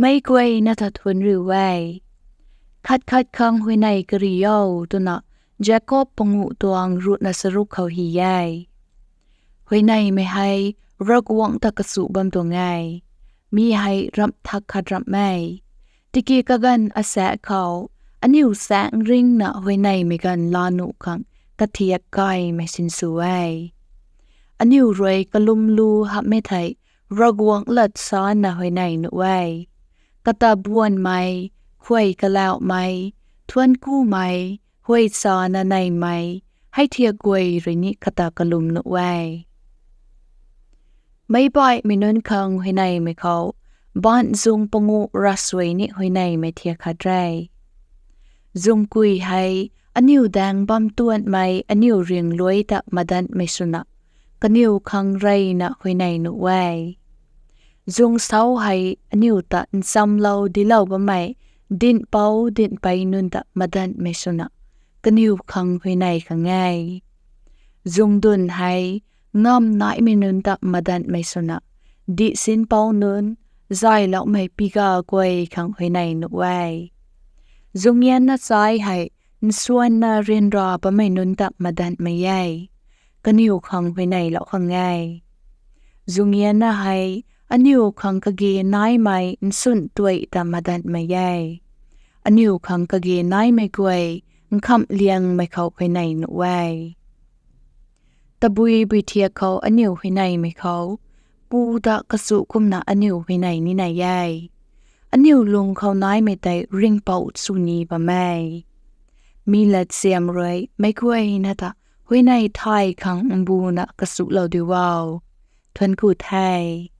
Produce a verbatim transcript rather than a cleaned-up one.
Meic guayna ta thuanc riu e. Khat khat khang huayney kari o twna Jakob panguh tuang ruhna charuk khou hy e. Huayneymei hei Ravguangc ta kachu bam tuang e. Mi hei ramh thak khat ramh e. Tiki kaganv asaekc khou aniu saengc ringcna huayneymei ganv laa nuh khang kathiak kaymei sinsw e. Aniu rui kalum lu hamhmei thei Ravguangc lat sana huayney nuh e. Kata buanmei, khuay kalauhmei, thuanckumei, huay chana neymei, hei thiak guay rui ni kata kalum nuh e. Meic baihmei nunc khang huayneymei khou, baanc zung panguh ravsuai ni huayneymei thiak khat re. Zung kui hei aniu daeng bam tuanmei aniu ringluai ta madanhmei swna, kaniw khang reyna huayney nuh e. Zung sau hei aniu ta nchamlou dilou bammei dinhpouc dinhpey nunc ta madanhmei swna, kaniw khang huayney khang e. Zung dun hei ngam naimei nunc ta madanhmei swna, dihsinpouc nunc, zayloumei piga guay khang huayney nuh e. Zung yanna chai hei nsuanna ryanra bammei nunc ta madanhmei e, kaniw khang huayneylou khang e. Zung yanna hei aniu khang kage naimei nsun tuai ta madanhmei e, aniu khang kage naimei guay nkhamh liangmei khou huayney nuh e. Tabui bui thiak khou aniu huayneymei khou, pu ta kachu kumna aniu huayney ni nai e. Aniu lung khou naimei tei ringhpouc chu ni bam e. Mi latsiam rui meic guayna ta huayney thay khang mbuna kachuklou diu o. Thuancku the.